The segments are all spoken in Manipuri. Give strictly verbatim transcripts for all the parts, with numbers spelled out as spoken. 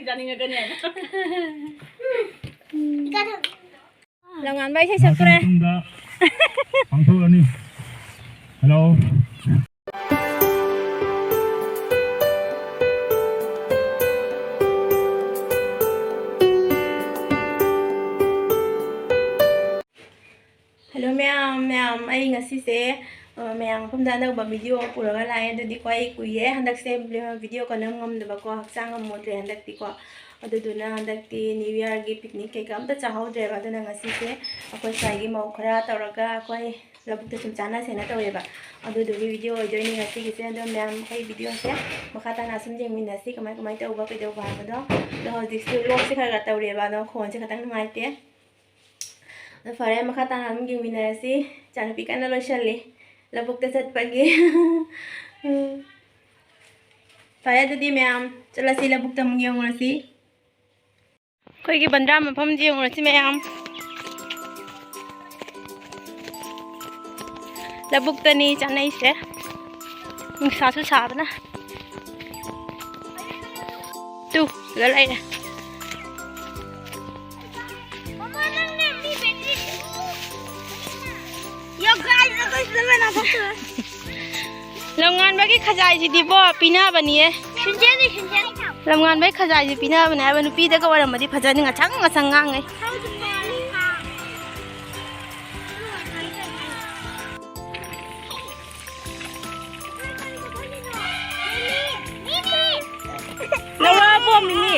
ꯆꯥꯅꯤꯡꯉꯒꯅꯦ꯫ ꯂꯝꯉꯥꯟꯕ ꯏꯁꯩ ꯁꯛꯇꯣꯔꯦ꯫ ꯃꯇꯨꯡꯗ ꯄꯥꯡꯊꯣꯛꯂꯅꯤ꯫ ꯍꯜꯂꯣ꯫ ꯍꯜꯂꯣ ꯃꯌꯥꯝ, ꯃꯌꯥꯝ, ꯑꯩ ꯉꯁꯤꯁꯦ, ꯑ, ꯃꯌꯥꯝ ꯃꯐꯝꯗ ꯑꯅꯧꯕ ꯚꯤꯗꯤꯑꯣ ꯑꯃ ꯄꯨꯔꯒ ꯂꯥꯛꯑꯦ꯫ ꯑꯗꯨꯗꯤꯀꯣ, ꯑꯩ ꯀꯨꯏꯔꯦ ꯍꯟꯗꯛꯁꯦ ꯚꯤꯗꯤꯑꯣ ꯀꯟꯅ ꯉꯝꯗꯕꯀꯣ, ꯍꯛꯆꯥꯡ ꯉꯝꯃꯨꯗ꯭ꯔꯦ ꯍꯟꯗꯛꯇꯤꯀꯣ꯫ ꯑꯗꯨꯗꯨꯅ ꯍꯟꯗꯛꯇꯤ ꯅ꯭ꯌꯨ ꯌꯔꯒꯤ ꯄꯤꯛꯅꯤꯛ ꯀꯩꯀꯥ ꯑꯝꯇ ꯆꯥꯍꯧꯗ꯭ꯔꯦꯕ꯫ ꯑꯗꯨꯅ ꯉꯁꯤꯁꯦ ꯑꯩꯈꯣꯏ ꯁ꯭ꯋꯥꯏꯒꯤ ꯃꯧ ꯈꯔ ꯇꯧꯔꯒ ꯑꯩꯈꯣꯏ ꯂꯧꯕꯨꯛꯇ ꯁꯨꯝ ꯆꯥꯟꯅꯁꯦꯅ ꯇꯧꯋꯦꯕ꯫ ꯑꯗꯨꯗꯨꯒꯤ ꯚꯤꯗꯤꯑꯣ ꯑꯣꯏꯗꯣꯏꯅꯤ ꯉꯁꯤꯒꯤꯁꯦ꯫ ꯑꯗꯣ ꯃꯌꯥꯝ ꯑꯩ ꯚꯤꯗꯤꯑꯣꯁꯦ ꯃꯈꯥ ꯇꯥꯅ ꯁꯨꯝ ꯌꯦꯡꯃꯤꯟꯅꯁꯤ, ꯀꯃꯥꯏ ꯀꯃꯥꯏꯅ ꯇꯧꯕ ꯀꯩꯗꯧꯕ ꯍꯥꯏꯕꯗꯣ꯫ ꯑꯗꯣ ꯍꯧꯖꯤꯛꯁꯦ ꯂꯣꯛꯁꯦ ꯈꯔ ꯈꯔ ꯇꯧꯔꯤꯑꯕ, ꯑꯗꯣ ꯈꯣꯟꯁꯦ ꯈꯤꯇꯪ ꯅꯨꯡꯉꯥꯏꯇꯦ꯫ ꯑꯗꯣ ꯐꯔꯦ, ꯃꯈꯥ ꯇꯥꯅ ꯑꯗꯨꯝ ꯌꯦꯡꯃꯤꯟꯅꯔꯁꯤ꯫ ꯏꯆꯥꯅꯨꯄꯤ ꯀꯟꯅ ꯂꯣꯏꯁꯜꯂꯤ ꯂꯧꯕꯨꯛꯇ ꯆꯠꯄꯒꯤ꯫ ꯎꯝ꯫ ꯐꯔꯦ, ꯑꯗꯨꯗꯤ ꯃꯌꯥꯝ ꯆꯠꯂꯁꯤ, ꯂꯧꯕꯨꯛꯇ ꯑꯃꯨꯛ ꯌꯦꯡꯉꯨꯔꯁꯤ꯫ ꯑꯩꯈꯣꯏꯒꯤ ꯕꯟꯗ꯭ꯔꯥ ꯃꯐꯝꯁꯦ ꯌꯦꯡꯉꯨꯔꯁꯤ ꯃꯌꯥꯝ꯫ ꯂꯧꯕꯨꯛꯇꯅꯤ ꯆꯠꯅꯩꯁꯦ꯫ ꯅꯨꯡꯁꯥꯁꯨ ꯁꯥꯕꯅ꯫ ꯇꯨ, ꯑꯗ ꯂꯩꯔꯦ꯫ ꯌꯣ, guys, ꯑꯩꯈꯣꯏ ꯁꯤꯗ ꯃꯅꯥ ꯊꯣꯛꯇꯣꯔꯦ꯫ ꯂꯝꯉꯥꯟꯕꯒꯤ ꯈꯖꯥꯏꯁꯤꯗꯤꯕꯣ ꯄꯤꯅꯕꯅꯤꯌꯦ꯫ ꯁꯤꯟꯖꯦꯅꯤ, ꯁꯤꯟꯖꯦꯅꯤ꯫ ꯂꯝꯉꯥꯟꯕꯒꯤ ꯈꯖꯥꯏꯁꯤ ꯄꯤꯅꯕꯅꯦ ꯍꯥꯏꯕ꯫ ꯅꯨꯄꯤꯗꯒ ꯑꯣꯏꯔꯝꯃꯗꯤ ꯐꯖꯅꯤ, ꯉꯁꯪ ꯉꯁꯪ ꯉꯥꯡꯉꯩ꯫ ꯂꯧꯔꯛꯑꯕꯣ, ꯃꯤꯃꯤ?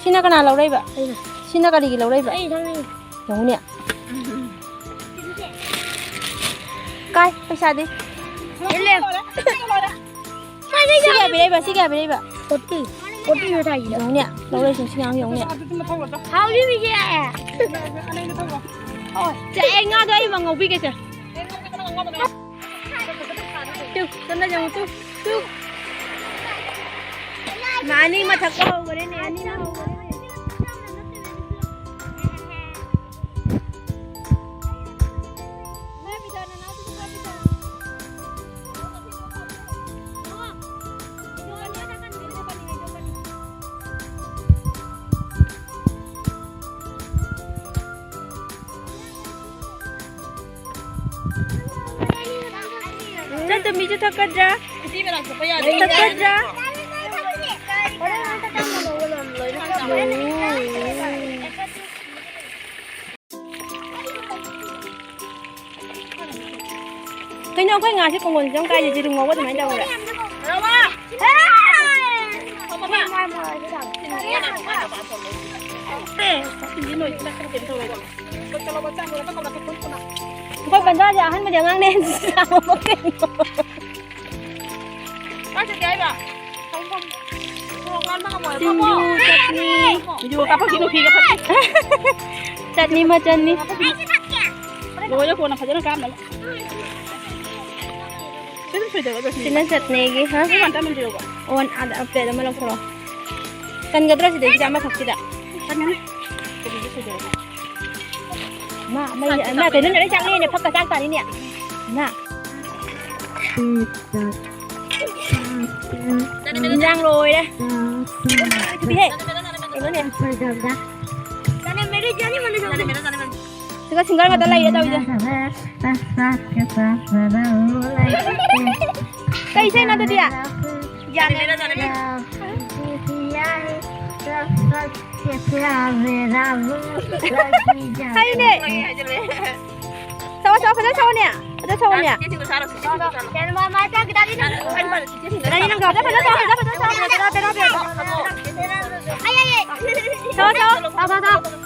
ꯁꯤꯅ ꯀꯅꯥ ꯂꯧꯔꯛꯏꯕ? ꯑꯩꯅ꯫ ꯁꯤꯅ ꯀꯔꯤꯒꯤ ꯂꯧꯔꯛꯏꯕ? ꯑꯩ ꯂꯧꯔꯛꯏ꯫ ꯌꯦꯡꯉꯨꯅꯦ꯫ ꯀꯥꯏ ꯄꯩꯁꯥꯗꯤ? ꯏꯜꯂꯦ꯫ ꯁꯤ ꯀꯌꯥ ꯄꯤꯔꯛꯏꯕ? ꯁꯤ ꯀꯌꯥ ꯄꯤꯔꯛꯏꯕ? Forty꯫ Forty ꯅꯦ ꯊꯥꯏꯁꯤꯗ꯫ ꯌꯦꯡꯉꯨꯅꯦ꯫ ꯂꯧꯔꯛꯏꯁꯤꯡ ꯁꯤ ꯌꯥꯝ ꯌꯦꯡꯉꯨꯅꯦ꯫ ꯍꯥꯎꯕꯤ ꯃꯤꯁꯦ꯫ ꯑꯣ, ꯆꯦ, ꯑꯩ ꯉꯥꯗꯣ ꯑꯩ ꯑꯃ ꯉꯧꯕꯤꯒꯦ, ꯆꯦ꯫ ꯇꯨ, ꯆꯠꯅ ꯌꯦꯡꯉꯨ, ꯇꯨ, ꯇꯨ꯫ ꯃꯥ ꯑꯅꯤ ꯃꯊꯛꯇ ꯍꯧꯈꯔꯦꯅꯦ, ꯑꯅꯤꯃꯛ ꯍꯧꯈꯔꯦꯅꯦ꯫ ꯃꯤꯁꯨ ꯊꯛꯀꯗ꯭ꯔꯥ? ꯊꯛꯀꯗ꯭ꯔꯥ? ꯀꯩꯅꯣ, ꯑꯩꯈꯣꯏ ꯉꯥꯁꯦ ꯀꯣꯡꯒꯣꯟꯁꯤꯗ ꯑꯃꯨꯛ ꯀꯥꯏꯗ ꯌꯦꯔꯨꯝ ꯉꯧꯕ ꯑꯗꯨꯃꯥꯏꯅ ꯇꯧꯔꯦ? ꯑꯩꯈꯣꯏ ꯄꯟꯖꯥꯁꯦ ꯑꯍꯥꯟꯕꯗꯤ ꯑꯉꯥꯡꯅꯦ, ꯆꯥꯎꯕ ꯀꯩꯅꯣ꯫ ꯀꯥꯏ ꯆꯠꯀꯦ ꯍꯥꯏꯕ? ꯁꯣꯔꯣꯛ ꯂꯥꯟꯕ ꯉꯝꯃꯣꯏ꯫ ꯁꯤꯡꯖꯨ, ꯆꯠꯅꯤ꯫ ꯚꯤꯗꯤꯑꯣ ꯀꯥꯞꯄꯛꯈꯤꯅꯨ, ꯐꯤꯒ ꯐꯠꯇꯦ꯫ ꯆꯠꯅꯤ ꯃꯆꯟꯅꯤ꯫ ꯂꯣꯏꯔꯦ, ꯀꯣꯟꯅ ꯐꯖꯅ ꯀꯥꯞꯅꯕ꯫ ꯁꯤ ꯑꯗꯨꯝ ꯁꯣꯏꯗꯔꯒ ꯁꯤ ꯁꯤꯅ ꯆꯠꯅꯤꯒꯤ, ꯍꯥ? ꯁꯤ ꯋꯥꯟ ꯇꯥꯃꯟ ꯄꯤꯔꯛꯎꯀꯣ꯫ ꯑꯣꯟ, ꯑꯥꯗ ꯄ꯭ꯂꯦꯠ ꯑꯃ ꯂꯧꯊꯣꯔꯛꯑꯣ꯫ ꯆꯟꯒꯗ꯭ꯔꯣ ꯁꯤꯗꯩꯁꯤꯗ ꯑꯃꯈꯛꯁꯤꯗ? ꯆꯟꯒꯅꯤ꯫ ꯀꯣꯕꯤꯁꯦ ꯁꯣꯏꯗꯔꯒ꯫ ꯃꯥ, ꯃꯩ, ꯃꯥ ꯀꯩꯅꯣꯅꯦ ꯂꯣꯏ ꯆꯥꯛꯅꯩꯅꯦ, ꯐꯛꯀ ꯆꯥꯛ ꯇꯥꯅꯤꯅꯦ꯫ ꯃꯥ꯫ ꯏꯟꯖꯥꯡ ꯂꯣꯏꯔꯦ꯫ ꯊꯨꯕꯤꯍꯦ꯫ ꯀꯩꯅꯣꯅꯦ꯫ ꯁꯤꯒ ꯁꯤꯡꯒꯔ ꯉꯥꯛꯇ ꯂꯩꯔꯦ ꯇꯧꯔꯤꯁꯦ꯫ ꯀꯩ ꯏꯁꯩꯅꯣ ꯑꯗꯨꯗꯤ? ꯌꯥꯅꯤ꯫ ꯍꯩꯅꯦ꯫ ꯁꯛꯑꯣ, ꯁꯛꯑꯣ, ꯐꯖꯅ ꯁꯛꯑꯣꯅꯦ꯫ ꯐꯖꯅ ꯁꯛꯑꯣꯅꯦ꯫ ꯁꯛꯑꯣ, ꯁꯛꯑꯣ꯫ ꯁꯛꯑꯣ, ꯁꯛꯑꯣ꯫ ꯁꯛꯑꯣ, ꯁꯛꯑꯣ꯫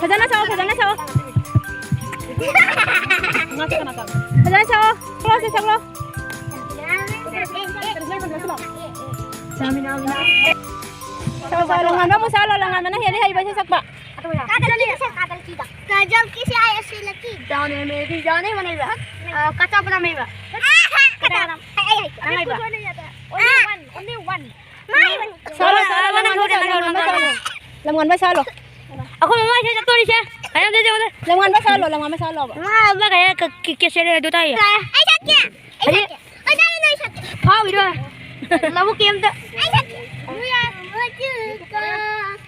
ꯐꯖꯅ ꯁꯛꯑꯣ, ꯐꯖꯅ ꯁꯛꯑꯣ꯫ ꯐꯖꯅ ꯁꯛꯑꯣ꯫ ꯁꯛꯂꯣ, ꯁꯤ ꯁꯛꯂꯣ꯫ ꯁꯛꯑꯣ, ꯁꯛꯑꯣ, ꯂꯪꯉꯥꯟꯕ ꯑꯃꯨꯛ ꯁꯛꯍꯜꯂꯣ, ꯂꯪꯉꯥꯟꯕꯅ ꯍꯦꯜꯂꯤ ꯍꯩꯕ ꯏꯁꯩ ꯁꯛꯄ꯫ काजल की से, काजल की दा। काजल की से आया से लकी। जाने मेरी जाने बनेगा। आ, कच्चा बदाम है बा। कच्चा बदाम। ए, ए, ए, नंगा बा। Only one, only one. ꯁꯛꯍꯜꯂꯣ, ꯁꯛꯍꯜꯂꯣ, ꯂꯪꯉꯥꯟꯕ ꯁꯛꯍꯜꯂꯣ, ꯂꯪꯉꯥꯟꯕ ꯁꯛꯍꯜꯂꯣ꯫ ꯑꯩꯈꯣꯏ ꯃꯃꯥ ꯏꯁꯩ ꯁꯛꯇꯣꯔꯤꯁꯦ꯫ ꯀꯩꯅꯣꯝ ꯆꯠꯁꯦ, ꯎꯗꯦ꯫ ꯂꯪꯉꯥꯟꯕ ꯁꯛꯍꯜꯂꯣ, ꯂꯪꯉꯥꯟꯕ ꯁꯛꯍꯜꯂꯣꯕ꯫ ꯃꯥ ꯑꯃ ꯀꯩ ꯀ-, ꯀ-, ꯀꯦꯁꯦꯠ ꯑꯗꯨ ꯇꯥꯏꯌꯦ꯫ ꯑꯩ ꯁꯛꯀꯦ꯫ ꯑꯩ ꯍꯧꯖꯤꯛ ꯁꯛꯀꯦ꯫ ꯑꯣꯖꯥ, ꯅꯪ ꯁꯛꯀꯦ꯫ ꯐꯥꯎꯔꯤꯔꯣ? ꯂꯧꯕꯨꯛꯀꯤ ꯑꯝꯇ꯫ ꯑꯩ ꯁꯛꯀꯦ꯫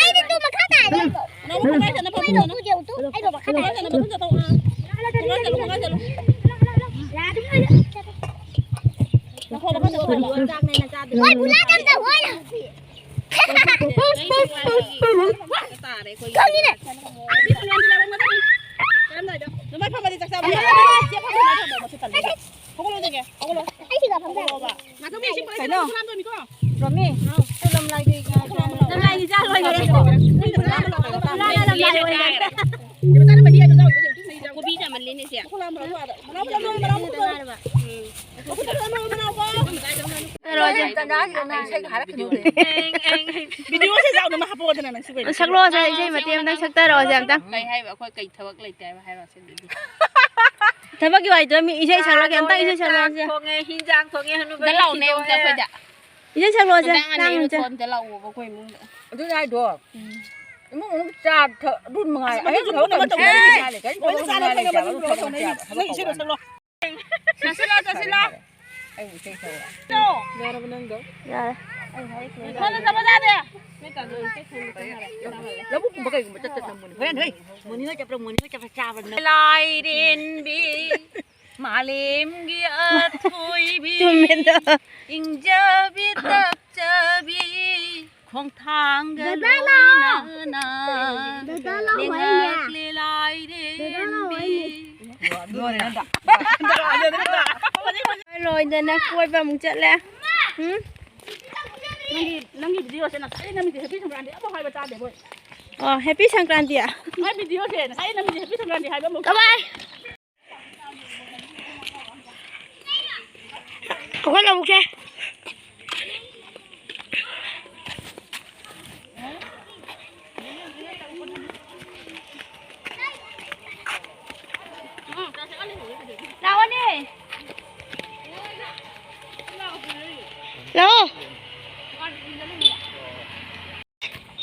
ꯑꯩꯗꯤ ꯇꯨ ꯃꯈꯥ ꯇꯥꯔꯦ꯫ ꯑꯩꯗꯣ ꯃꯈꯥ ꯇꯥꯔꯦ꯫ ꯍꯣꯏ, ꯄꯨꯂꯥ ꯇꯝꯗ ꯍꯣꯏ꯫ ꯈꯪꯉꯤꯅꯦ꯫ ꯑꯩ ꯁꯤꯗ ꯐꯝꯖꯔꯒꯦ꯫ ꯀꯩꯅꯣ? ꯔꯣꯃꯤ, ꯇꯨ ꯂꯝꯂꯥꯏꯗꯤ, ꯂꯝꯂꯥꯏꯗꯤ ꯆꯥ ꯂꯣꯏꯈꯔꯦ꯫ ꯂꯝꯂꯥꯏ ꯑꯣꯏꯈꯔꯦ꯫ ꯀꯣꯕꯤ ꯆꯥꯃꯜꯂꯦꯅꯦ ꯁꯦ꯫ ꯇꯟꯖꯥꯁꯤꯗ ꯅꯪ ꯏꯁꯩꯒ ꯍꯥꯏꯔꯛꯀꯅꯨꯅꯦ꯫ ꯚꯤꯗꯤꯑꯣꯁꯦ ꯌꯥꯎꯅꯕ ꯍꯥꯄꯛꯑꯣꯗꯅ ꯅꯪꯁꯨ ꯀꯩꯅꯣ꯫ ꯁꯛꯂꯛꯑꯣꯁꯦ, ꯏꯁꯩ ꯃꯇꯦꯛ ꯑꯝꯇꯪ ꯁꯛꯊꯔꯛꯑꯣꯁꯦ ꯑꯝꯇꯪ꯫ ꯀꯩ ꯍꯥꯏꯕ? ꯑꯩꯈꯣꯏ ꯀꯩ ꯊꯕꯛ ꯂꯩꯇꯦ ꯍꯥꯏꯕ? ꯍꯥꯏꯔꯣꯁꯦ ꯑꯗꯨꯗꯤ꯫ ꯊꯕꯛꯀꯤ ꯋꯥꯔꯤꯗꯣ ꯃꯤ ꯏꯁꯩ ꯁꯛꯂꯛꯀꯦ, ꯑꯝꯇꯪ ꯏꯁꯩ ꯁꯛꯂꯛꯑꯣꯁꯦ꯫ ꯆꯥꯛ ꯊꯣꯡꯉꯦ, ꯍꯤꯟꯖꯥꯡ ꯊꯣꯡꯉꯦ, ꯍꯅꯨꯕ ꯑꯝꯇ ꯂꯥꯛꯎꯅꯦ, ꯂꯣꯏꯁꯤꯟꯗꯣꯛꯑꯦ꯫ ꯑꯝꯇ ꯑꯩꯈꯣꯏꯗ꯫ ꯏꯁꯩ ꯁꯛꯂꯛꯑꯣꯁꯦ, ꯍꯤꯟꯖꯥꯡ ꯑꯅꯤ ꯂꯥꯡꯒꯅꯨꯁꯦ꯫ ꯑꯝꯇ ꯂꯥꯛꯑꯣꯕ ꯑꯩꯈꯣꯏ ꯏꯃꯨꯡꯗ꯫ ꯑꯗꯨꯅꯦ ꯍꯥꯏꯗꯣ꯫ ꯎꯝ꯫ ꯏꯃꯨꯡ ꯃꯅꯨꯡ ꯆꯥ ꯊꯛ-, ꯑꯗꯨ ꯃꯉꯥꯏ꯫ ꯑꯁ, ꯑꯍꯦꯟꯕ ꯃꯗꯨ ꯊꯕꯛ ꯇꯧꯅꯤꯡꯉꯥꯏ ꯂꯩꯇꯦ꯫ ꯂꯣꯏꯅ ꯆꯥꯅ ꯊꯛꯅꯕ ꯊꯕꯛ ꯇꯧꯅꯤꯡꯉꯥꯏ ꯂꯩꯇꯦ꯫ ꯅꯪ ꯏꯁꯩꯗꯣ ꯁꯛꯂꯣ꯫ ꯆꯠꯁꯤꯜꯂꯣ, ꯆꯠꯁꯤꯜꯂꯣ꯫ ꯑꯩ ꯏꯁꯩ ꯁꯛꯑꯣꯔꯥ? ꯌꯥꯔꯕ ꯅꯪꯗꯣ? ꯌꯥꯔꯦ꯫ ꯈꯣꯟꯗꯣ ꯆꯠꯄ ꯇꯥꯗꯦ꯫ ꯂꯧꯕꯨꯛꯀꯨꯝꯕ ꯀꯩꯒꯨꯝꯕ ꯆꯠꯇ ꯅꯪꯕꯨꯅꯦ꯫ ꯍꯣꯔꯦꯟ ꯍꯣꯏ, ꯃꯣꯅꯤ ꯍꯣꯏ ꯆꯠꯄ꯭ꯔꯥ, ꯃꯣꯅꯤ ꯍꯣꯏ ꯆꯠꯄ꯭ꯔꯥ ꯆꯥꯕ꯭ꯔꯥ ꯅꯪ? ꯂꯥꯏꯔꯦꯟꯕꯤ, ꯃꯥꯂꯦꯝꯒꯤ ꯑꯊꯣꯏꯕꯤ, ꯆꯨꯝꯃꯦꯗ꯫ ꯏꯪꯖꯕꯤ ꯇꯞꯆꯕꯤ, ꯈꯣꯡꯊꯥꯡꯒ ꯗꯗꯥ ꯂꯥꯛꯑꯣ꯫ ꯂꯣꯏꯅꯅ ꯗꯗꯥ ꯂꯥꯛꯑꯣ ꯍꯥꯏꯅꯦ꯫ ꯂꯦꯡꯉꯛꯂꯦ ꯂꯥꯏꯔꯦꯝꯕꯤ꯫ ꯗꯗꯥ ꯂꯥꯛꯑꯣ ꯍꯥꯏꯅꯦ꯫ ꯂꯣꯏꯔꯦ ꯅꯠꯇ꯭ꯔꯥ? ꯂꯣꯏꯗꯅ ꯀꯣꯏꯕ ꯑꯃꯨꯛ ꯆꯠꯂꯦ꯫ ꯎꯝ? ꯅꯪꯒꯤ, ꯅꯪꯒꯤ ꯚꯤꯗꯤꯑꯣꯁꯦ ꯉꯁꯥꯏ ꯅꯪꯒꯤ ꯍꯦꯄꯤ ꯁꯪꯀ꯭ꯔꯥꯟꯇꯤ ꯑꯃꯐꯥꯎ ꯍꯥꯏꯕ ꯇꯥꯗꯦ ꯑꯩꯈꯣꯏ꯫ ꯑꯣ, ꯍꯦꯄꯤ ꯁꯪꯀ꯭ꯔꯥꯟꯇꯤ꯫ ꯅꯪ ꯚꯤꯗꯤꯑꯣꯁꯦ ꯉꯁꯥꯏ ꯅꯪꯒꯤ ꯍꯦꯄꯤ ꯁꯪꯀ꯭ꯔꯥꯟꯇꯤ ꯍꯥꯏꯕ ꯑꯃꯐꯥꯎ ꯀꯃꯥꯏ? ꯑꯩꯈꯣꯏ ꯂꯧꯕꯨꯛꯁꯦ꯫ ꯂꯥꯛꯑꯣꯅꯦ꯫ ꯂꯥꯛꯑꯣ꯫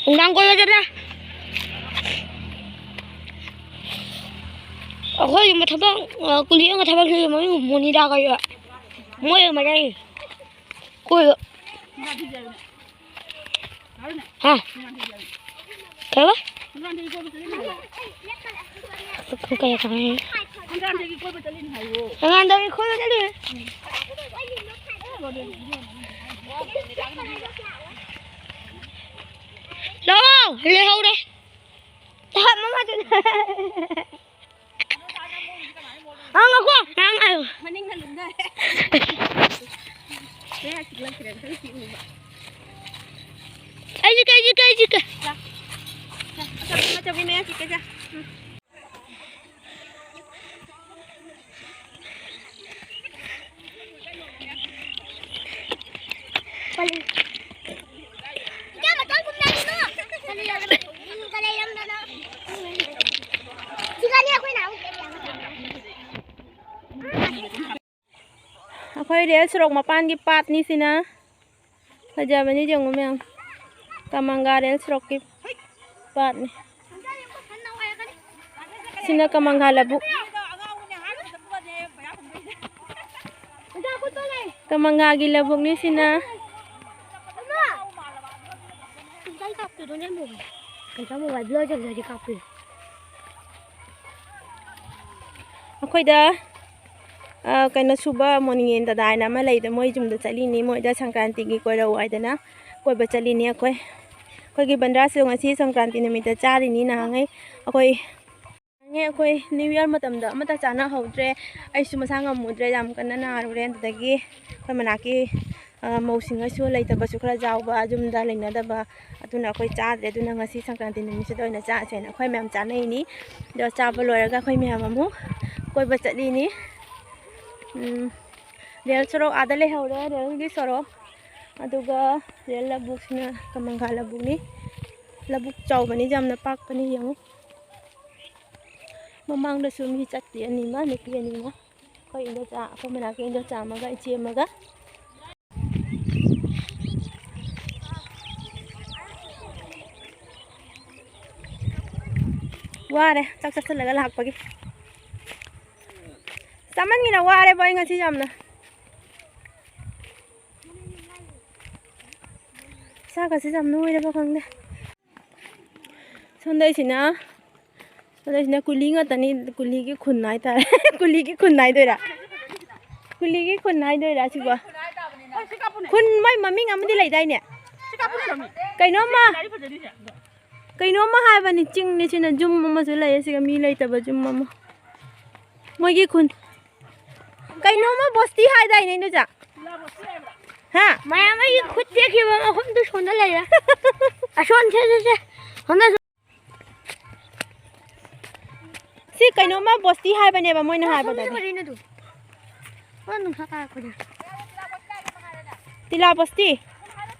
ꯅꯨꯡꯗꯥꯡ ꯀꯣꯏꯕ ꯆꯠꯂꯦ꯫ ꯑꯩꯈꯣꯏ ꯌꯨꯝꯗ ꯊꯕꯛ, ꯑ, ꯀꯨꯂꯤ ꯑꯃ ꯊꯕꯛ ꯁꯨꯏ, ꯃꯃꯤꯡ ꯃꯣꯅꯤꯗꯥ ꯀꯧꯋꯦ꯫ ꯃꯣꯏ ꯃꯅꯦ꯫ ꯀꯣꯏꯕ꯫ ꯍꯥ? ꯀꯩꯕ? ꯀꯩ ꯈꯪꯉꯤ? ꯑꯉꯥꯡꯗꯒꯤ ꯀꯣꯏꯕ ꯆꯠꯂꯤ꯫ ꯂꯥꯛꯑꯣ, ꯂꯩꯍꯧꯔꯦ꯫ ꯇꯞ ꯃꯃꯥ ꯆꯠꯂꯦ꯫ ꯑꯪ, ꯉꯥꯏꯈꯣ, ꯉꯥꯏꯈꯣ, ꯉꯥꯏꯈꯣ꯫ ꯃꯅꯤꯡ ꯍꯜꯂꯨꯝꯗꯥꯏ꯫ ꯃꯌꯥ ꯆꯤꯛꯂꯛꯇ꯭ꯔꯦ, ꯑꯝꯇꯪ ꯆꯤꯛꯎꯕ꯫ ꯑꯩꯁꯨ ꯀꯩ, ꯑꯩꯁꯨ ꯀꯩ, ꯑꯩꯁꯨ ꯀꯩ꯫ ꯂꯥ꯫ ꯂꯥ, ꯑꯆꯧꯕꯤ, ꯑꯆꯧꯕꯤ ꯃꯌꯥ ꯆꯤꯛꯀꯦꯁꯦ꯫ ꯎꯝ꯫ ꯑꯩꯈꯣꯏ ꯔꯦꯜ ꯁꯣꯔꯣꯛ ꯃꯄꯥꯟꯒꯤ ꯄꯥꯠꯅꯤ ꯁꯤꯅ꯫ ꯐꯖꯕꯅꯤ ꯌꯦꯡꯉꯨ ꯃꯌꯥꯝ꯫ ꯀꯃꯪꯒꯥ ꯔꯦꯜ ꯁꯣꯔꯣꯛꯀꯤ ꯄꯥꯠꯅꯤ꯫ ꯁꯤꯅ ꯀꯃꯪꯒꯥ ꯂꯧꯕꯨꯛ꯫ ꯀꯃꯪꯒꯥꯒꯤ ꯂꯧꯕꯨꯛꯅꯤ ꯁꯤꯅ꯫ ꯑꯩꯈꯣꯏꯗ ꯑ, ꯀꯩꯅꯣ ꯁꯨꯕ ꯃꯣꯅꯤꯉꯦꯟ ꯗꯗꯥ ꯍꯥꯏꯅ ꯑꯃ ꯂꯩꯗ, ꯃꯣꯏ ꯌꯨꯝꯗ ꯆꯠꯂꯤꯅꯤ꯫ ꯃꯣꯏꯗ ꯁꯪꯀ꯭ꯔꯥꯟꯇꯤꯒꯤ ꯀꯣꯏꯔꯛꯎ ꯍꯥꯏꯗꯅ ꯀꯣꯏꯕ ꯆꯠꯂꯤꯅꯤ ꯑꯩꯈꯣꯏ꯫ ꯑꯩꯈꯣꯏꯒꯤ ꯕꯟꯗ꯭ꯔꯥꯁꯨ ꯉꯁꯤ ꯁꯪꯀ꯭ꯔꯥꯟꯇꯤ ꯅꯨꯃꯤꯠꯇ ꯆꯥꯔꯤꯅꯤ꯫ ꯅꯍꯥꯟꯉꯩ ꯑꯩꯈꯣꯏ, ꯅꯍꯥꯟꯉꯩ ꯑꯩꯈꯣꯏ ꯅ꯭ꯌꯨ ꯌꯔ ꯃꯇꯝꯗ ꯑꯃꯠꯇ ꯆꯥꯅꯍꯧꯗ꯭ꯔꯦ꯫ ꯑꯩꯁꯨ ꯃꯁꯥ ꯉꯝꯃꯨꯗ꯭ꯔꯦ, ꯌꯥꯝ ꯀꯟꯅ ꯅꯥꯔꯨꯔꯦ꯫ ꯑꯗꯨꯗꯒꯤ ꯑꯩꯈꯣꯏ ꯃꯅꯥꯛꯀꯤ, ꯑ, ꯃꯧꯁꯤꯡꯅꯁꯨ ꯂꯩꯇꯕꯁꯨ ꯈꯔ ꯌꯥꯎꯕ, ꯌꯨꯝꯗ ꯂꯩꯅꯗꯕ, ꯑꯗꯨꯅ ꯑꯩꯈꯣꯏ ꯆꯥꯗ꯭ꯔꯦ꯫ ꯑꯗꯨꯅ ꯉꯁꯤ ꯁꯪꯀ꯭ꯔꯥꯟꯇꯤ ꯅꯨꯃꯤꯠꯁꯤꯗ ꯑꯣꯏꯅ ꯆꯥꯁꯦꯅ ꯑꯩꯈꯣꯏ ꯃꯌꯥꯝ ꯆꯥꯅꯩꯅꯤ꯫ ꯑꯗꯣ ꯆꯥꯕ ꯂꯣꯏꯔꯒ ꯑꯩꯈꯣꯏ ꯃꯌꯥꯝ ꯑꯃꯨꯛ ꯀꯣꯏꯕ ꯆꯠꯂꯤꯅꯤ꯫ ꯎꯝ, ꯔꯦꯜ ꯁꯣꯔꯣꯛ ꯑꯥꯗ ꯂꯩꯍꯧꯔꯦ, ꯔꯦꯜꯒꯤ ꯁꯣꯔꯣꯛ꯫ ꯑꯗꯨꯒ ꯔꯦꯜ ꯂꯧꯕꯨꯛꯁꯤꯅ ꯀꯃꯪꯒꯥ ꯂꯧꯕꯨꯛꯅꯤ꯫ ꯂꯧꯕꯨꯛ ꯆꯥꯎꯕꯅꯤ, ꯌꯥꯝꯅ ꯄꯥꯛꯄꯅꯤ꯫ ꯌꯦꯡꯉꯨ, ꯃꯃꯥꯡꯗꯁꯨ ꯃꯤ ꯆꯠꯇꯦ, ꯑꯅꯤꯃ, ꯅꯨꯄꯤ ꯑꯅꯤꯃ꯫ ꯑꯩꯈꯣꯏ ꯏꯟꯗꯣꯆꯥ, ꯑꯩꯈꯣꯏ ꯃꯅꯥꯛꯀꯤ ꯏꯟꯗꯣꯆꯥ ꯑꯃꯒ ꯏꯆꯦ ꯑꯃꯒ꯫ ꯋꯥꯔꯦ ꯆꯥꯛ ꯆꯥꯁꯤꯜꯂꯒ ꯂꯥꯛꯄꯒꯤ꯫ ꯆꯥꯃꯟꯒꯤꯅ ꯋꯥꯔꯦꯕ ꯑꯩ ꯉꯁꯤ ꯌꯥꯝꯅ꯫ ꯏꯁꯥꯒꯁꯦ ꯌꯥꯝ ꯅꯣꯏꯔꯕ ꯈꯪꯗꯦ꯫ ꯁꯣꯝꯗꯩꯁꯤꯅ, ꯁꯣꯝꯗꯩꯁꯤꯅ ꯀꯨꯂꯤ ꯉꯥꯛꯇꯅꯤ, ꯀꯨꯂꯤꯒꯤ ꯈꯨꯟ ꯍꯥꯏꯇꯥꯔꯦ꯫ ꯀꯨꯂꯤꯒꯤ ꯈꯨꯟ ꯍꯥꯏꯗꯣꯏꯔꯥ? ꯀꯨꯂꯤꯒꯤ ꯈꯨꯟ ꯍꯥꯏꯗꯣꯏꯔꯥ ꯁꯤꯕꯣ? ꯈꯨꯟ ꯃꯥꯏ ꯃꯃꯤꯡ ꯑꯃꯗꯤ ꯂꯩꯗꯥꯏꯅꯦ? ꯀꯩꯅꯣꯝꯃ, ꯀꯩꯅꯣꯝꯃ ꯍꯥꯏꯕꯅꯤ, ꯆꯤꯡꯅꯤ ꯁꯤꯅ, ꯌꯨꯝ ꯑꯃꯁꯨ ꯂꯩꯌꯦ ꯁꯤꯒ, ꯃꯤ ꯂꯩꯇꯕ ꯌꯨꯝ ꯑꯃ꯫ ꯃꯣꯏꯒꯤ ꯈꯨꯟ ꯀꯩꯅꯣꯝꯃ ꯕꯣꯁꯇꯤ ꯍꯥꯏꯗꯥꯏꯅꯦ, ꯏꯟꯗꯣꯆꯥ? ꯍꯥ? ꯃꯌꯥꯝ ꯑꯩꯒꯤ ꯈꯨꯠ ꯇꯦꯛꯈꯤꯕ ꯃꯐꯝꯗꯨ ꯁꯣꯝꯗ ꯂꯩꯔꯦ꯫ ꯑꯁꯣꯝ, ꯁꯦ, ꯁꯦ, ꯁꯦ꯫ ꯁꯣꯝꯗ꯫ ꯁꯤ ꯀꯩꯅꯣꯝꯃ ꯕꯣꯁꯇꯤ ꯍꯥꯏꯕꯅꯦꯕ ꯃꯣꯏꯅ ꯁꯣꯝꯗ ꯍꯥꯏꯕꯗꯗꯤ꯫ ꯀꯔꯤꯅꯣ ꯑꯗꯨ? ꯑꯣ, ꯅꯨꯡꯁꯥ ꯀꯥꯔꯛꯄꯗ꯫ ꯇꯤꯂꯥ ꯕꯣꯁꯇꯤ?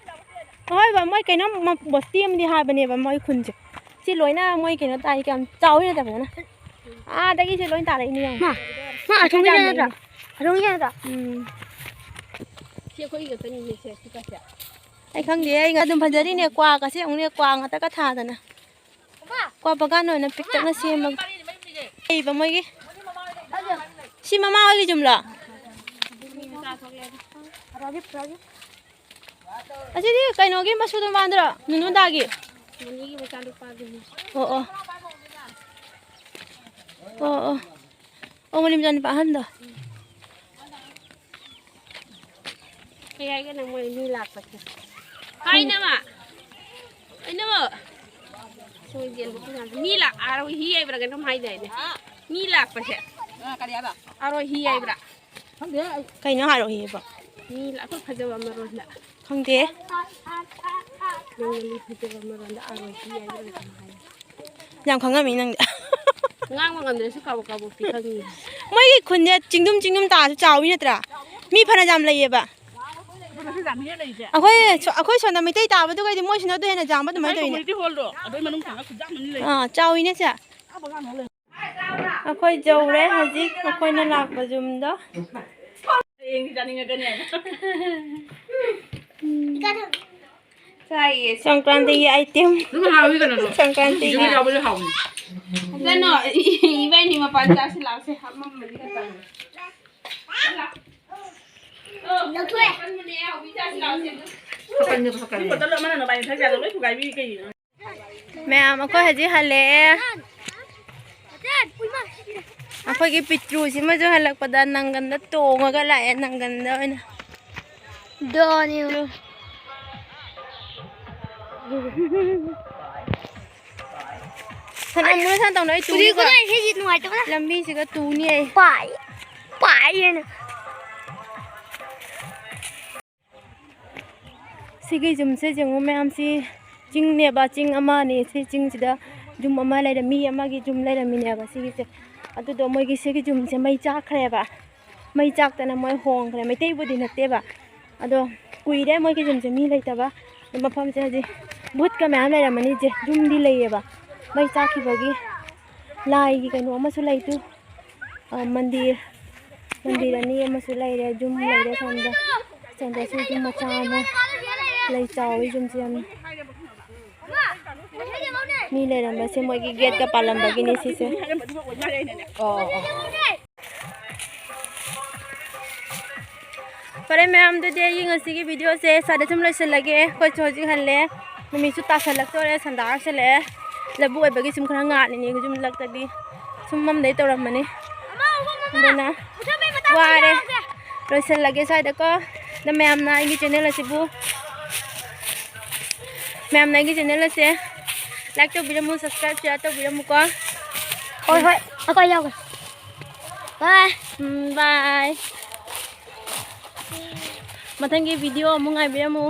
ꯍꯣꯏ ꯕ, ꯃꯣꯏ ꯀꯩꯅꯣꯝ ꯃ-, ꯕꯣꯁꯇꯤ ꯑꯃꯗꯤ ꯍꯥꯏꯕꯅꯦꯕ ꯃꯣꯏ ꯈꯨꯟꯁꯦ꯫ ꯁꯤ ꯂꯣꯏꯅ ꯃꯣꯏ ꯀꯩꯅꯣ ꯇꯥꯏ, ꯀꯌꯥꯝ ꯆꯥꯎꯋꯤ ꯅꯠꯇꯕꯅꯤꯅ꯫ ꯑꯥꯗꯒꯤ ꯁꯤ ꯂꯣꯏ ꯇꯥꯔꯛꯏꯅꯦ ꯌꯦꯡꯉꯣ꯫ ꯃꯥ, ꯃꯥ, ꯑꯁꯣꯝꯒꯤ ꯌꯥꯝ ꯅꯠꯇ꯭ꯔꯣ? ꯂꯩꯅꯦ꯫ ꯑꯁꯣꯝꯒꯤ ꯅꯠꯇ꯭ꯔꯣ? ꯎꯝ꯫ ꯑꯩꯈꯣꯏ ꯈꯛꯇꯅꯤꯅꯦ ꯁꯦ ꯁꯤ ꯀꯥꯁꯦ꯫ ꯑꯩ ꯈꯪꯗꯦ, ꯑꯩ ꯑꯗꯨꯝ ꯐꯖꯔꯤꯅꯦ, ꯀ꯭ꯋꯥꯒꯁꯦ ꯑꯃꯨꯛꯅꯦ, ꯀ꯭ꯋꯥ ꯉꯥꯛꯇꯒ ꯊꯥꯗꯅ꯫ ꯀ꯭ꯋꯥ ꯕꯒꯥꯟ ꯑꯣꯏꯅ ꯄꯤꯛꯇꯛꯅ ꯁꯦꯝꯃꯒ ꯂꯩꯕ ꯃꯣꯏꯒꯤ꯫ ꯁꯤ ꯃꯃꯥ ꯍꯣꯏꯒꯤ ꯌꯨꯝꯂꯣ? ꯑꯁꯤꯗꯤ ꯀꯩꯅꯣꯒꯤ ꯃꯁꯨꯗꯣ ꯃꯥꯟꯗ꯭ꯔꯣ? ꯅꯨꯅꯨꯗꯥꯒꯤ? ꯃꯅꯤꯒꯤ ꯃꯆꯥꯅꯨꯄꯥꯗꯨꯅꯤ꯫ ꯑꯣ, ꯑꯣ꯫ ꯑꯣ, ꯑꯣ꯫ ꯑꯣ, ꯃꯅꯤ ꯃꯆꯥꯅꯨꯄꯥ ꯑꯍꯟꯗꯣ꯫ ꯀꯩ ꯍꯥꯏꯒꯦ ꯅꯪ ꯃꯣꯏ ꯃꯤ ꯂꯥꯛꯄꯁꯦ? ꯍꯥꯏꯅꯕ꯫ ꯍꯥꯏꯅꯕ꯫ ꯁꯣꯏ ꯆꯦꯟꯕ ꯄꯩꯁꯥꯁꯦ꯫ ꯃꯤ ꯂꯥꯛ-, ꯑꯥꯔꯣ ꯍꯤ ꯍꯥꯏꯕ꯭ꯔꯥ ꯀꯩꯅꯣꯝ ꯍꯥꯏꯗꯥꯏꯅꯦ? ꯃꯤ ꯂꯥꯛꯄꯁꯦ꯫ ꯑꯥ, ꯀꯔꯤ ꯍꯥꯏꯕ? ꯑꯥꯔꯣ ꯍꯤ ꯍꯥꯏꯕ꯭ꯔꯥ? ꯈꯪꯗꯦ ꯑꯩ꯫ ꯀꯩꯅꯣ ꯍꯥꯏꯔꯣ ꯍꯤꯕꯣ? ꯃꯤ ꯂꯥꯛ-, ꯑꯩꯈꯣꯏ ꯐꯖꯕ ꯑꯃꯔꯣꯝꯗ꯫ ꯈꯪꯗꯦ꯫ ꯅꯪꯅ ꯃꯤ ꯐꯖꯕ ꯑꯃꯔꯣꯝꯗ ꯑꯥꯔꯣ ꯍꯤ ꯍꯥꯏꯕ꯭ꯔꯥ ꯀꯩꯅꯣꯝ ꯍꯥꯏ꯫ ꯌꯥꯝ ꯈꯪꯉꯝꯃꯤ ꯅꯪꯗꯤ꯫ ꯉꯥꯡꯕ ꯉꯝꯗ꯭ꯔꯁꯨ ꯀꯥꯕꯣꯛ ꯀꯥꯕꯣꯛꯇꯤ ꯈꯪꯉꯤ꯫ ꯃꯣꯏꯒꯤ ꯈꯨꯟꯁꯦ ꯆꯤꯡꯗꯨꯝ ꯆꯤꯡꯗꯨꯝ ꯇꯥꯔꯁꯨ ꯆꯥꯎꯋꯤ ꯅꯠꯇ꯭ꯔꯥ? ꯃꯤ ꯐꯅ ꯌꯥꯝ ꯂꯩꯌꯦꯕ꯫ ꯑꯩꯈꯣꯏ ꯁꯣ-, ꯑꯩꯈꯣꯏ ꯁꯣꯝꯗ ꯃꯩꯇꯩ ꯇꯥꯕꯗꯨꯒꯗꯤ ꯃꯣꯏꯁꯤꯅ ꯑꯗꯨ ꯍꯦꯟꯅ ꯌꯥꯝꯕ ꯑꯗꯨꯃꯥꯏꯅ ꯇꯧꯋꯤꯅꯦ꯫ ꯑꯥ, ꯆꯥꯎꯋꯤꯅꯦ ꯁꯦ꯫ ꯑꯩꯈꯣꯏ ꯌꯧꯔꯦ ꯍꯧꯖꯤꯛ ꯑꯩꯈꯣꯏꯅ ꯂꯥꯛꯄ ꯌꯨꯝꯗꯣ꯫ ꯍꯌꯦꯡꯗꯤ ꯆꯥꯅꯤꯡꯉꯛꯀꯅꯤ ꯍꯥꯏꯅ꯫ ꯆꯥꯏꯌꯦ꯫ ꯁꯪꯀ꯭ꯔꯥꯟꯇꯤꯒꯤ item꯫ ꯑꯗꯨꯝ ꯍꯥꯎꯋꯤ ꯀꯩꯅꯣꯗꯣ꯫ ꯁꯪꯀ꯭ꯔꯥꯟꯇꯤꯒꯤ꯫ ꯌꯥꯎꯕꯁꯨ ꯍꯥꯎꯕꯅꯤ꯫ ꯀꯩꯅꯣ, ꯏꯕꯥꯅꯤ ꯃꯄꯥꯟ ꯆꯥꯁꯤ ꯂꯥꯛꯁꯦ, ꯍꯥꯞꯃꯝꯕꯅꯤ ꯈꯛꯇꯪ꯫ ꯂꯧꯊꯣꯛꯑꯦ꯫ ꯍꯥꯞꯀꯟꯕꯅꯦ, ꯍꯥꯞꯀꯟꯕꯅꯦ꯫ ꯕꯣꯇꯜ ꯑꯃꯅ ꯅꯕꯥꯅꯤ ꯊꯛ ꯌꯥꯗꯕ ꯂꯣꯏ ꯊꯨꯒꯥꯏꯕꯤꯔꯤ ꯀꯩꯒꯤꯅꯣ? ꯃꯌꯥꯝ, ꯑꯩꯈꯣꯏ ꯍꯧꯖꯤꯛ ꯍꯜꯂꯛꯑꯦ꯫ ꯑꯩꯈꯣꯏꯒꯤ ꯄꯤꯇ꯭ꯔꯨꯁꯤꯃꯁꯨ ꯍꯜꯂꯛꯄꯗ ꯅꯪꯒꯟꯗ ꯇꯣꯡꯉꯒ ꯂꯥꯛꯑꯦ, ꯅꯪꯒꯟꯗ ꯑꯣꯏꯅ꯫ ꯗꯣꯅꯤꯌꯨ꯫ ꯁꯅꯥ ꯃꯣꯏ ꯁꯅꯥ ꯇꯧꯅ ꯑꯩ ꯍꯧꯖꯤꯛ ꯇꯨꯅꯤꯀꯣ꯫ ꯈꯨꯗꯥꯏ ꯏꯁꯩꯁꯤ ꯅꯨꯡꯉꯥꯏꯇꯕꯅ꯫ ꯂꯝꯕꯤꯁꯤꯒ ꯇꯨꯅꯤ ꯑꯩ꯫ ꯄꯥꯏ꯫ ꯄꯥꯏ ꯍꯥꯏꯅ꯫ ꯁꯤꯒꯤ ꯌꯨꯝꯁꯦ ꯌꯦꯡꯉꯨ ꯃꯌꯥꯝꯁꯤ, ꯆꯤꯡꯅꯦꯕ, ꯆꯤꯡ ꯑꯃꯅꯦ꯫ ꯁꯤ ꯆꯤꯡꯁꯤꯗ ꯌꯨꯝ ꯑꯃ ꯂꯩꯔꯝ-, ꯃꯤ ꯑꯃꯒꯤ ꯌꯨꯝ ꯂꯩꯔꯝꯃꯤꯅꯦꯕ ꯁꯤꯒꯤꯁꯦ꯫ ꯑꯗꯨꯗꯣ ꯃꯣꯏꯒꯤ ꯁꯤꯒꯤ ꯌꯨꯝꯁꯦ ꯃꯩ ꯆꯥꯛꯈ꯭ꯔꯦꯕ꯫ ꯃꯩ ꯆꯥꯛꯇꯅ ꯃꯣꯏ ꯍꯣꯡꯈ꯭ꯔꯦ꯫ ꯃꯩꯇꯩꯕꯨꯗꯤ ꯅꯠꯇꯦꯕ꯫ ꯑꯗꯣ ꯀꯨꯏꯔꯦ ꯃꯣꯏꯒꯤ ꯌꯨꯝꯁꯦ ꯃꯤ ꯂꯩꯇꯕ꯫ ꯑꯗꯣ ꯃꯐꯝꯁꯦ ꯍꯧꯖꯤꯛ ꯚꯨꯠꯀ ꯃꯌꯥꯝ ꯂꯩꯔꯝꯃꯅꯤ ꯏꯆꯦ꯫ ꯌꯨꯝꯗꯤ ꯂꯩꯌꯦꯕ꯫ ꯃꯩ ꯆꯥꯛꯈꯤꯕꯒꯤ ꯂꯥꯏꯒꯤ ꯀꯩꯅꯣ ꯑꯃꯁꯨ ꯂꯩꯇꯨ꯫ ꯑ, ꯃꯟꯗꯤꯔ, ꯃꯟꯗꯤꯔ ꯑꯅꯤ ꯑꯃꯁꯨ ꯂꯩꯔꯦ, ꯌꯨꯝ ꯂꯩꯔꯦ ꯁꯣꯝꯗ꯫ ꯁꯣꯝꯗꯁꯨ ꯌꯨꯝ ꯃꯆꯥ ꯑꯃ ꯂꯩ ꯆꯥꯎꯋꯤ, ꯌꯨꯝꯁꯦ ꯌꯥꯝ ꯃꯤ ꯂꯩꯔꯝꯕꯁꯦ ꯃꯣꯏꯒꯤ ꯒꯦꯠꯀ ꯄꯥꯜꯂꯝꯕꯒꯤꯅꯤ ꯁꯤꯁꯦ꯫ ꯑꯣ, ꯑꯣ, ꯑꯣ꯫ ꯐꯔꯦ ꯃꯌꯥꯝ, ꯑꯗꯨꯗꯤ ꯑꯩꯒꯤ ꯉꯁꯤꯒꯤ ꯚꯤꯗꯤꯑꯣꯁꯦ ꯁ꯭ꯋꯥꯏꯗ ꯁꯨꯝ ꯂꯣꯏꯁꯤꯜꯂꯒꯦ꯫ ꯑꯩꯈꯣꯏꯁꯨ ꯍꯧꯖꯤꯛ ꯍꯜꯂꯦ, ꯅꯨꯃꯤꯠꯁꯨ ꯇꯥꯁꯜꯂꯛꯇꯣꯔꯦ, ꯁꯟꯗꯥ ꯑꯣꯏꯁꯜꯂꯛꯑꯦ꯫ ꯂꯧꯕꯨꯛ ꯑꯣꯏꯕꯒꯤ ꯁꯨꯝ ꯈꯔ ꯉꯥꯜꯂꯤꯅꯤ ꯌꯨꯝꯂꯛꯇꯗꯤ, ꯁꯨꯝ ꯃꯝꯗꯩ ꯇꯧꯔꯝꯕꯅꯤ꯫ ꯑꯗꯨꯅ ꯋꯥꯔꯦ, ꯂꯣꯏꯁꯤꯜꯂꯒꯦ ꯁ꯭ꯋꯥꯏꯗꯀꯣ꯫ ꯑꯗ ꯃꯌꯥꯝꯅ ꯑꯩꯒꯤ ꯆꯦꯅꯦꯜ ꯑꯁꯤꯕꯨ, ꯃꯌꯥꯝꯅ ꯑꯩꯒꯤ ꯆꯦꯅꯦꯜ ꯑꯁꯦ ꯂꯥꯏꯛ ꯇꯧꯕꯤꯔꯝꯃꯨ, ꯁꯕꯁꯀ꯭ꯔꯥꯏꯕ, ꯁꯤꯌꯥꯔ ꯇꯧꯕꯤꯔꯝꯃꯨꯀꯣ꯫ ꯍꯣꯏ, ꯍꯣꯏ, ꯑꯩꯈꯣꯏ ꯌꯥꯎꯒꯦ꯫ ꯕꯥꯏ꯫ ꯎꯝ, ꯕꯥꯏ꯫ ꯃꯊꯪꯒꯤ ꯚꯤꯗꯤꯑꯣ ꯑꯃꯨꯛ ꯉꯥꯏꯕꯤꯔꯝꯃꯨ꯫